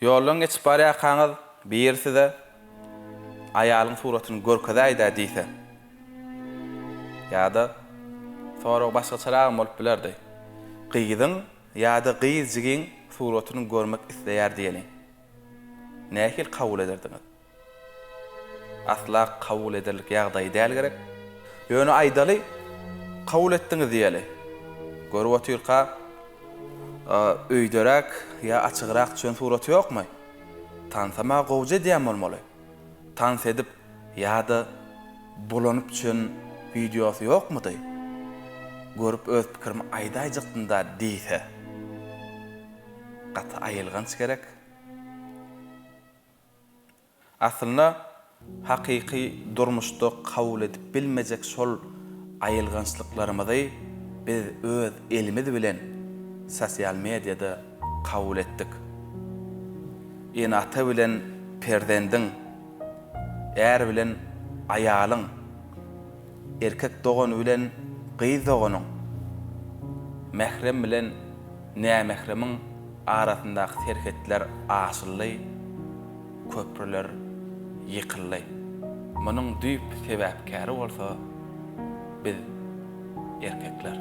Ýoldan geçip barýarkaňyz biri size aýalyň suratyny görkezäý-dä diýse. Ýa-da sorag başgaçaragam bolup bilerdi. Gyzyň ýa-da gyz jigiň suratyny görmek isleýär diýeliň. Nähili kabul ederdiňiz? Asla kabul ederlik ýagdaýy däl gerek. Ýöne aýdaly, kabul etdiňiz diýeli. Görüp otyrka, öýderäk ýa açygrak düşen suraty ýokmy? Tansam-a gowja edýän bolmaly. Tans edip ýa-da bulanyp düşen wideosy ýokmudy? Görüp öz pikirimi aýdaýjakdym-da diýse. Gaty aýylganç gerek. Aslynda, hakyky durmuşda kabul edip bilmejek şol aýylgançlyklarymyzy biz öz elimiz bilen sosial mediada kabul etdik. Ene-ata bilen perzendiň, är bilen aýalyň, erkek dogan bilen gyz doganyň, mährem bilen nämähremiň arasyndaky serhetler aşyldy, köprüler ýykyldy. Munuň düýp sebäpkäri bolsa biz, erkekler.